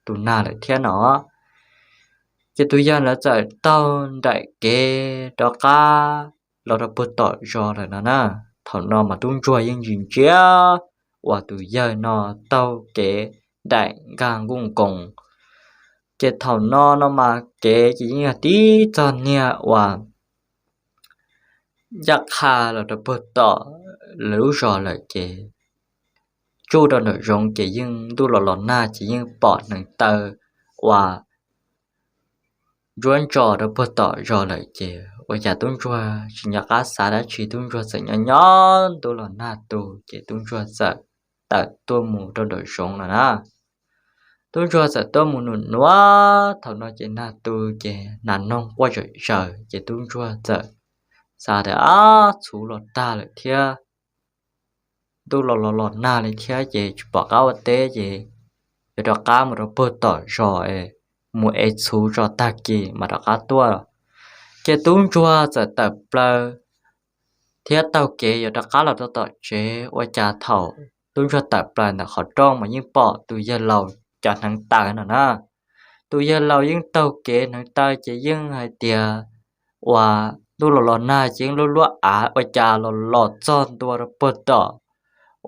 tu nag lawm thiab no. Ces tus yawg ntawd txawm taug nraim kev rov qab los rau puag tom zos lawm no na. Thaum no mas tub ntsuag yeej ntsia ntsia uas tus yawg no taug kev daim nkag nkuj nkoos. Ces thaum no no mas kev ces yeej yog tib txog niag uas ncaj qha los rau puag tom lawv lub zos lawm ces tsuj rau nraum zoov ces yeej ntuj los los nag ces yeej pom hneev taw uas ntsuab ntsos rau puag tom zos lawm ces ua cas tub ntsuag tsis nco qab xav dab tsi, tub ntsuag txawm nyob nyob ntuj los nag tu ces tub ntsuag txawm tawm tuaj mus rau nraum zoov no na. Tub ntsuag txawm tuaj mus num nuav, thaum no ces nag tu ces nas noog quaj zom zaws ces tub ntsuag txawm xav tias, Ab, txhuv los tag lawm thiab, ntuj los los los nag li thiab ces tsis pom qab ua teb ces yuav rov qab mus rau puag tom zos es mus ev txhuv tso tag kis mas rov qab tuaj. Ces tub ntsuag txawm tawm plaws thiab taug kev yuav rov qab los rau tom tsev, ua cas thaum tub ntsuag tawm plaws ntawm qhov rooj mas yeej pom tus yawg laus cov hneev taw no na. Tus yawg laus yeej taug kev hneev taw ces yeej hais tias uas ntuj los los nag ces yeej luab luab av, ua cas los los txog ntua rau puag tom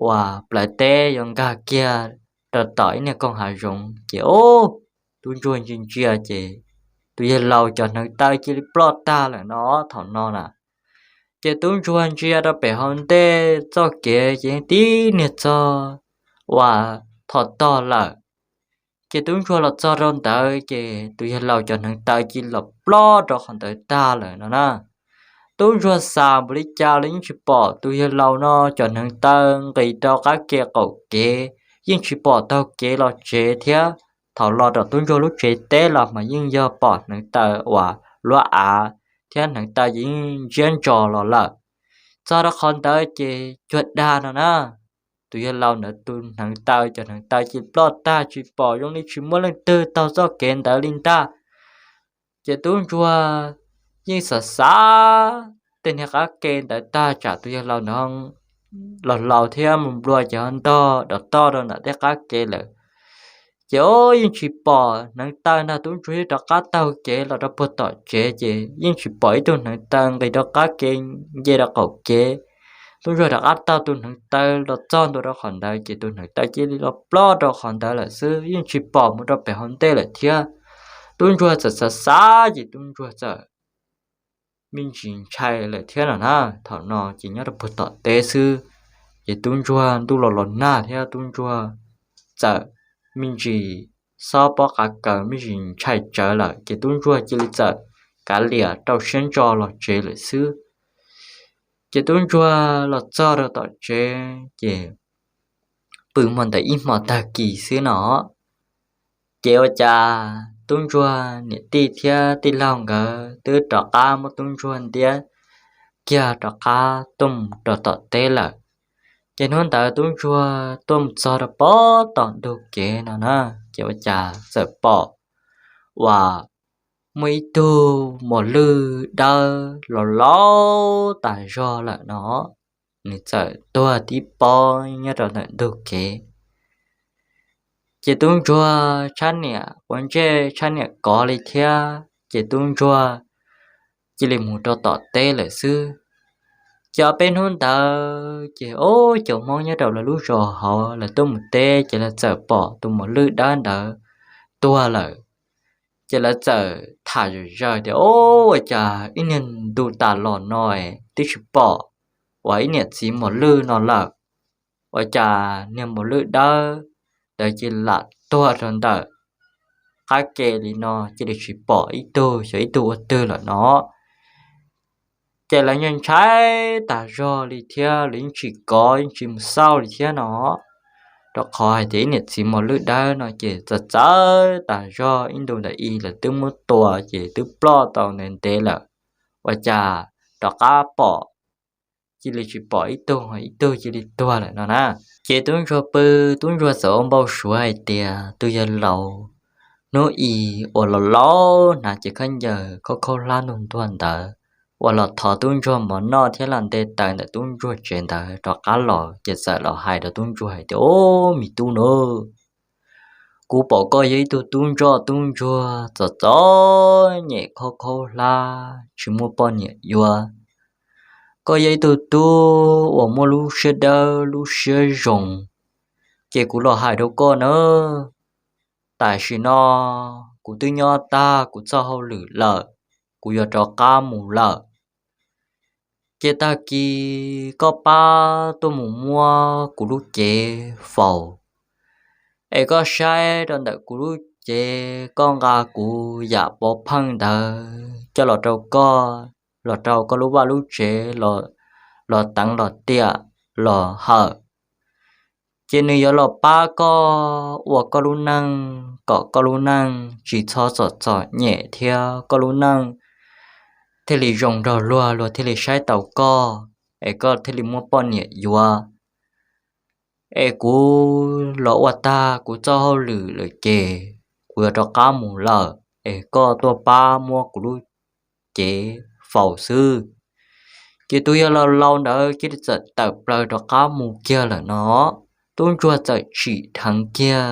uas plawv teb yuav nkag kiag rau tom ib niag koog hav zoov ces, ub, tub ntsuag ntsia ntsia ces tus yawg laus cov hneev taw cia li ploj tag lawm no. Thaum no na ces tub ntsuag ntsia rau pem hauv ntej txoj kev ces yeej tib niag txog uas thom tog lawm. Ces tub ntsuag los txog rau ntawd ces tus yawg laus cov hneev taw cia li los ploj rau qhov ntawd tag lawm no na. Tub ntsuag xav npaum li cas los yeej tsis pom tus yawg laus no cov hneev taw nqis rau qab ke qaum kev, yeej tsis pom taug kev los tsev thiab. Thaum los rau tub ntsuag lub tsev teb los mas yeej yog pom hneev taw uas luab av thiab hneev taw ces yeej ntsiab ntsos los lawm. Txog rau qhov ntawd ces cuag dag no na, tus yawg laus ntawd tus hneev taw, cov hneev taw cia li ploj tag tsis pom, zoo li tsis muaj leej twg taug txoj kev ntawd li ntag. Ces tub ntsuag yeej xav xav tej niag qab ke ntawd tag, tsam tus yawg laus ntawd los laus thiab mus nplua ces ho ntog dov toj rau ntawm tej qab ke lawm. Ces o, yeej tsis pom hneev taw ntag, tub ntsuag yeej rov qab taug kev los rau puag tom tsev ces yeej tsis pom ib tug hneev taw nqis rau qab ke nce rau qaum kev. Tub ntsuag rov qab taug tus hneev taw los txog ntua rau qhov ntawd ces tus hneev taw cia li los ploj rau qhov ntawd lawm xwb, yeej tsis pom mus rau pem hauv ntej lawm thiab. Tub ntsuag txawm xav xav ces tub ntsuag txawm me ntsis ntshai lawm thiab no na. Thaum no ces nyob rau puag tom teb xwb, ces tub ntsuag ntuj los los nag thiab tub ntsuag txawm me ntsis xob pob qav kaws, me ntsis ntshai tsawv lawm ces tub ntsuag cia li txawm kav liam rau siab ntso los tsev lawm xwb. Ces tub ntsuag los txog rau tom tsev ces pw hmo ntawd ib hmo tag kis xwb no. Ces ua cas tub ntsuag niam tij thiab tij laug nkawd twb rov qab muab tub ntsuag ntiab kiag rov qab tuaj mus rau tom teb lawm. Ces hnub ntawd tub ntsuag tuaj mus txog rau pem tom ntug kev no na, ces ua cas txawm pom uas muaj ib tug mos lwj dawb los laus tas zog lawm no, nws txawm tuag tib pob nyob rau ntawm ntug kev. Ces tub ntsuag tshab niam quav ntsej tshab niam kov li thiab, ces tub ntsuag cia li mus rau tom teb lawm xwb. Ces ob peb hnub ntawd ces ob cov Hmoob nyob rau lawv lub zos hauv lawv tuaj mus teb ces lawv txawm pom tus mos lwj dawb ntawd tuag lawm. Ces lawv txawm tham zom zaws tias, Ua cas ib niag ntu tas los no es twb tsis pom uas ib niam txiv mos lwj no lawm? Ua cas niag mos lwj dawb ntawd cia li lam tuag rau ntawm qab ke li no, cia li tsis pom ib tug, xyov ib tug ua twg lawm no? Ces lawv ntshai ntshai tas zog li thiab, lawv yeej tsis kov yeej tsis mus xauj li thiab no, rau qhov hais tias ib niam txiv mos lwj dawb no ces txawv txawv tas zog, ib ntu ntawm i lawv twb muab tua ces twb ploj tau ntev ntev lawm, ua cas rov qab pom cia li tsis pom ib tug, ib tug cia li tuag lawm no na. Ces tub ntsuag pw, tub ntsuag txawm ua npau suav hais tias tus yawg laus hnub i uas los laus hnav cev khaub ncaws khaub khaub hlab ntuag ntuag ntawd uas los thov tub ntsuag mov noj thiab los nte taws ntawm tub ntsuag tsev ntawd rov qab los ces txawm los hais rau tub ntsuag hais tias, Au, me tub na, kuv pom koj yog ib tug tub ntsoj tub ntsuag txom txom nyem khaub khaub hlab tsis muaj poj niam yuav. Koj yog ib tug tub uas muaj lub siab dawb lub siab zoo, ces kuv los hais rau koj na, tam sim no kuv twb nyob tag kuv txoj hauj lwm lawm, kuv yuav rov qab mus lawm. Ces tag kis koj pab tuaj mus muab kuv lub cev faus, es koj saib rau ntawm kuv lub cev, koj nqa kuv yam pov pheej ntawd coj los rau koj, los rau koj lub vaj lub tsev, los teev los tiam los hawm, ces nws yuav los pab koj ua koj lub neej kom koj lub neej tsis txhob txom txom nyem thiab koj lub neej thiaj li zoo nrog luag, luag thiaj li saib taus koj, es koj thiaj li muaj poj niam yuav. Es kuv los ua tag kuv txoj hauj lwm lawm ces kuv yuav rov qab mus lawm, es koj tuaj pab muab kuv lub cev faus xwb. Ces tus yawg laus laus ntawd cia li txawm tawm plaws rov qab mus kiag lawm no, tub ntsuag txawm tsim dheev kiag.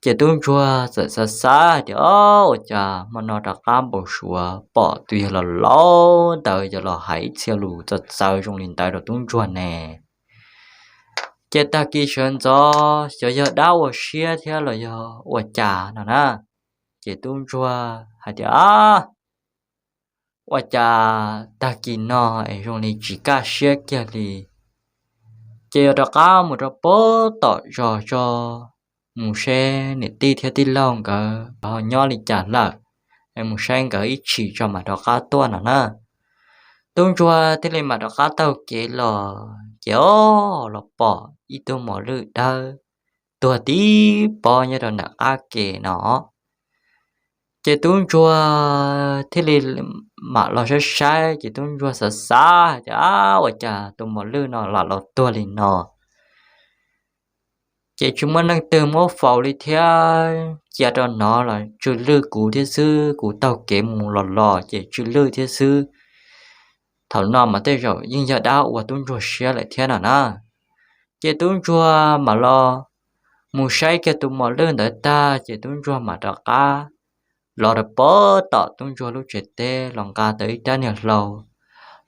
Ces tub ntsuag txawm xav xav hais tias, Au, ua cas hmo no rov qab npau suav pom tus yawg laus laus ntawd yog los hais ib txhia lus txawv txawv zoo li ntawd rau tub ntsuag ne? Ces tag kis sawv ntxov xyov yog dab ua siab thiab los yog ua cas no na, ces tub ntsuag hais tias, Ua cas tag kis no es zoo li tsis kaj siab kiag li, ces yuav rov qab mus rau pem tom zos tso, mus saib niam tij thiab tij laug nkawd ho nyob li cas lawm, es mus saib nkawd ib chim tso mam rov qab tuaj no na. Tub ntsuag thiaj li mam rov qab taug kev los, ces ob los pom ib tug mos lwj dawb tuag tib pob nyob rau nram qab ke no. Ces tub ntsuag thiaj li mam los saib saib, ces tub ntsuag xav xav hais tias, Ab, ua cas tus mos lwj no lam los tuag li no? Ces tsis muaj neeg twg muab faus li thiab, cia rau no los tsw lwj kuv thiab xwb, kuv taug kev mus los los ces tsw lwj thiab xwb. Thaum no mas tej zaum yeej yog dab ua tub ntsuag siab lawm thiab no na. Ces tub ntsuag mam los mus saib kiag tus mos lwj ntawd tag, ces tub ntsuag mam rov qab los rau pem tom tub ntsuag lub tsev teb los nqa tau ib rab niag hlau,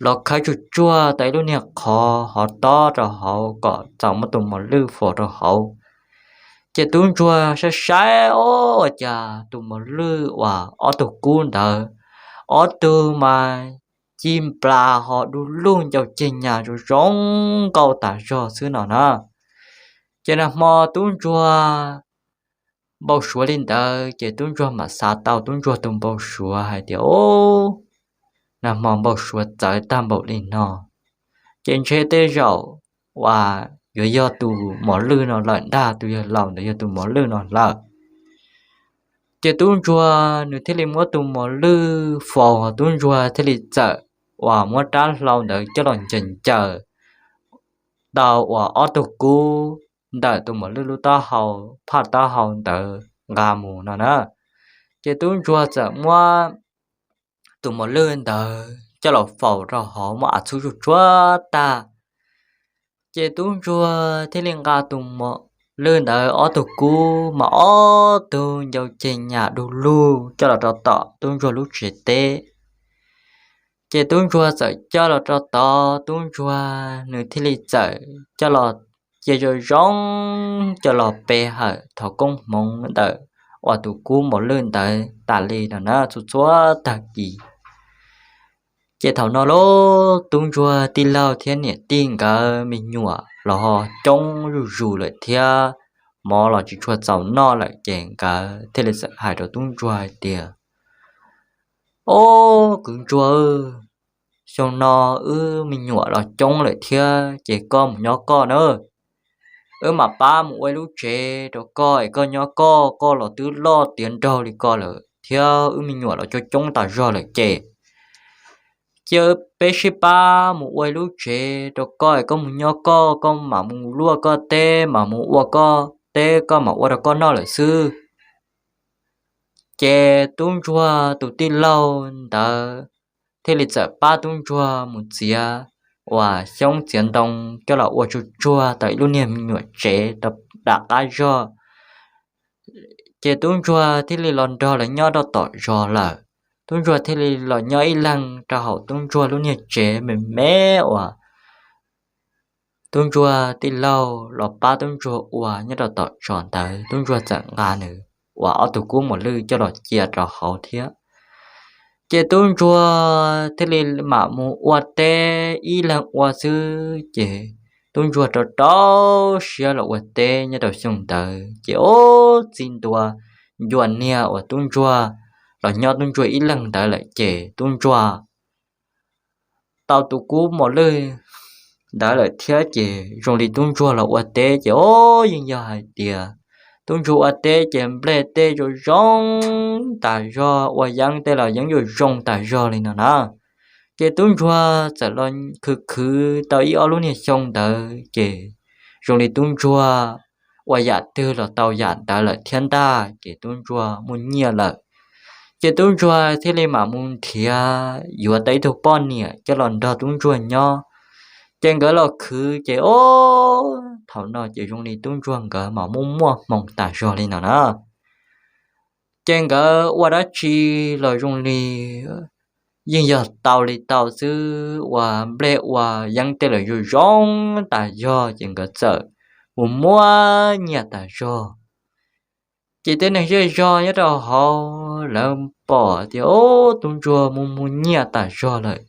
los khawb tsuag tsuag tau ib lub niag qhov hov tob rau hauv kom txaus muab tus mos lwj faus rau hauv. Ces tub ntsuag saib saib, ob, ua cas tus mos lwj uas ob tug kub ntawd, ob tug mas ci nplas ho du lug ncau ceg nyas zoo zoo nkauj tas zog xwb no na. Ces nag hmo tub ntsuag npau suav li ntawd, ces tub ntsuag mam xav tau tub ntsuag tus npau suav hais tias, Ob, nag hmo npau suav txawv tag npaum li no, ces ntshe tej zaum uas yuav yog tus mos lwj no lawm ntag, tus yawg laus ntawd yog tus mos lwj no lawm. Ces tub ntsuag nws thiaj li muab tus mos lwj faus, tub ntsuag thiaj li txawm uas muab rab hlau ntawd coj los ncaws ncaws tau uas ob tug kub ntawm tus mos lwj lub taub hau, phaj taub hau ntawd nqa mus no na. Ces tub ntsuag txawm muab tus mos lwj ntawd coj los faus rau hauv muab av txhub tsuj tsuav tag. Ces tub ntsuag thiaj li nqa tus mos lwj ntawd ob tug kub mas ob tug ncau ceg nyam du lug coj los rau tom tub ntsuag lub tsev teb. Ces tub ntsuag txawm coj los rau tod, tub ntsuag nws thiaj li txawm coj los cia zoo zoo coj los pe hawm thov koob hmoov ntawm uas tus kub mos lwj ntawd tas li no na txhua txhua tag kis. Ces thaum no lauj, tub ntsuag tij laug thiab niam tij nkawd me nyuam los ho coob zuj zus lawm thiab, mov los tsis tshua txaus noj lawm ces nkawd thiaj li txawm hais rau tub ntsuag hais tias, Ob, kwv ntsuag, xyoo no wb me nyuam los coob lawm thiab ces koj mus nyob koj na. Wb mam pab mus ua ib lub tsev rau koj es koj nyob koj, koj los twb loj tiav nraug li ko lawm thiab wb me nyuam los coob coob tas zog lawm ces cia peb sib pab mus ua ib lub tsev rau koj es koj mus nyob koj, koj mam mus luaj koj teb, mam mus ua koj teb, koj mam ua rau koj noj lawm xwb. Ces tub ntsuag tus tij laug ntawd thiaj li txawm pab tub ntsuag mus txiav uas xyoob txiav ntoo coj los ua tsuag tsuag tau ib lub niag me nyuam tsev rau nram qab zog. Ces tub ntsuag thiaj li los nrog lawv nyob rau tom zos lawm. Tub ntsuag thiaj li los nyob ib leeg rau hauv tub ntsuag lub niag tsev me me uas tub ntsuag tij laug los pab tub ntsuag ua nyob rau tom zos ntawd. Tub ntsuag txawm nqa nws uas ob tug kub mos lwj coj los cia rau hauv thiab. Ces tub ntsuag thiaj li mam mus ua teb ib leeg ua xwb ces tub ntsuag rau rau siab los ua teb nyob rau xyoo ntawd ces ob txiv ntua ncua niag uas tub ntsuag los nyob tub ntsuag ib leeg ntawd lawm ces tub ntsuag tau tus kub mos lwj ntawd lawm thiab ces zoo li tub ntsuag los ua teb ces ob yeej yog hais tias tub ntsuag ua teb ces nplej tej zoo zoo tas zog, ua yeeb tej los yeeb yuav zoo tas zog li no na. Ces tub ntsuag txawm los khwv khwv tau ib ob lub niag xyoo ntawd ces zoo li tub ntsuag ua yam twg los tau yam ntawd lawm thiab ntag ces tub ntsuag muaj nyiaj lawm. Ces tub ntsuag thiaj li mam mus nrhiav yuav tau ib tug poj niam coj los nrog tub ntsuag nyob. Ces nkawd los khwv ces ob thaum no ces zoo li tub ntsuag nkawd mam muaj muaj hmoo tas zog li no na. Ces nkawd ua dab tsi los zoo li yeej yog tau li tau xwb, ua nplej ua yeeb tej los zoo zoo tas zog ces nkawd txawm mus muaj nyiaj tas zog. Ces tej neeg zej zog nyob rau hauv lawv pom tias ob tub ntsuag mus muaj nyiaj tas zog lawm.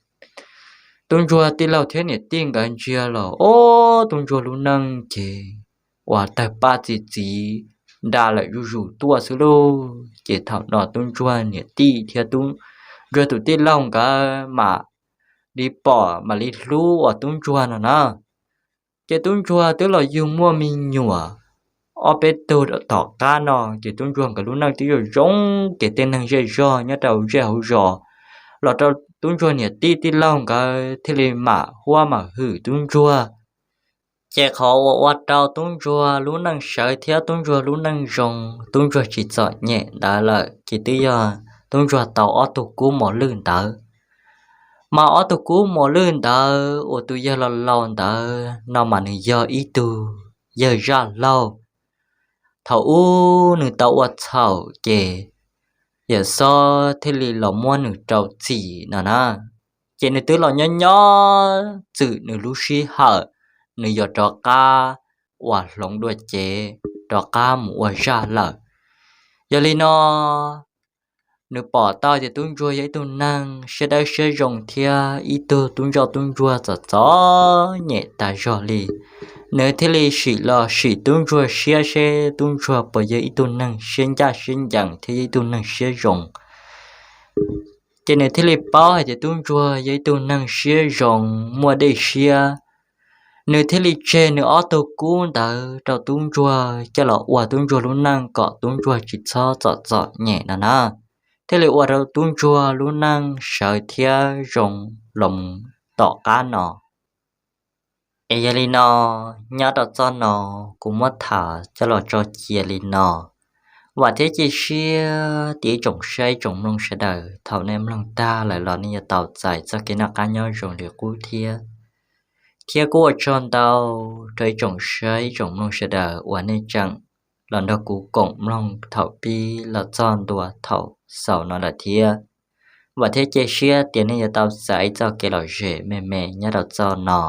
Tub ntsuag tij laug thiab niam tij nkawd ntsia los ob tub ntsuag lub neej ces uas tawg paj txi txiv nra lawm zuj zus tuaj xwb lauj. Ces thaum no tub ntsuag niam tij thiab tub ntsuag tus tij laug nkawd mam li pom mam li hlub uas tub ntsuag no na. Ces tub ntsuag twb los yug muaj me nyuam ob peb tug tom qab no ces tub ntsuag nkawd lub neej twb zoo zoo ces tej neeg zej zog nyob rau zej hauv zos los rau tub ntsuag niam tij tij laug nkawd thiaj li mam huab mam hwm tub ntsuag. Ces qhov uas ua rau tub ntsuag lub neej sawv thiab tub ntsuag lub neej zoo, tub ntsuag tsis txom nyem ntawd lawm ces twb yog tub ntsuag tau ob tug kub mos lwj ntawd. Mas ob tug kub mos lwj ntawd uas tus yawg laus laus ntawd no mas nws yog ib tug yawg zaj laug. Thaum ub nws tau ua txhaum ces yawm xob thiaj li los muab nws rau txim no na. Ces nws twb los nyob nyob txwm nws lub sij hawm nws yuav rov qab uas hloov dua cev rov qab mus ua zaj lawm. Yog li no nws pom tau tias tub ntsuag yog ib tug neeg siab dawb siab zoo thiab ib tug tub ntsoj tub ntsuag txom txom nyem tas zog li. Nws thiaj li sim los sim tub ntsuag siab seb tub ntsuag puas yog ib tug neeg siab ncaj siab ncees thiab yog ib tug neeg siab zoo. Ces nws thiaj li paub hais tias tub ntsuag yog ib tug neeg siab zoo muaj dej siab. Nws thiaj li tseg nws ob tug kub ntawd rau tub ntsuag coj los ua tub ntsuag lub neej kom tub ntsuag tsis txhob txom txom nyem no na. Thiaj li ua rau tub ntsuag lub neej sawv thiab zoo los tom qab no. Es yog li no, nyob rau txoj no kuv muab tham coj los tso cia li no. Vam thiab cia siab tias ib tsoom saib tsoom mloog sawv daws thaum nej mloog tag lawm los nej yuav tau txais txoj kev noj qab nyob zoo li qub thiab. Thiab kuj ua tsaug ntau rau ib tsoom saib tsoom mloog sawv daws uas nej tseem los nrog kuv koom mloog thaum pib los txog ntua thaum xaus no lawm thiab. Vam thiab cia siab tias nej yuav tau txais txoj kev lom zem me me nyob rau txoj no.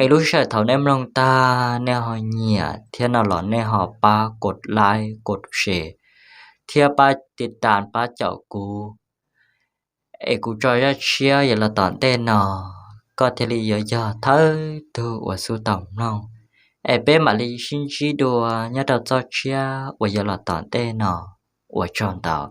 Es lub sij hawm thaum nej mloog tag nej ho nyiam thiab no los nej ho pab kos laib kos se thiab pab tiv tas pab caum kuv, es kuv tso zaj tshiab yuav los tom ntej no, koj thiaj li yuav yog thawj tug uas xub tau mloog. Es peb mam li sib ntsib dua nyob rau txoj tshiab uas yuav los tom ntej no. Ua tsaug ntau.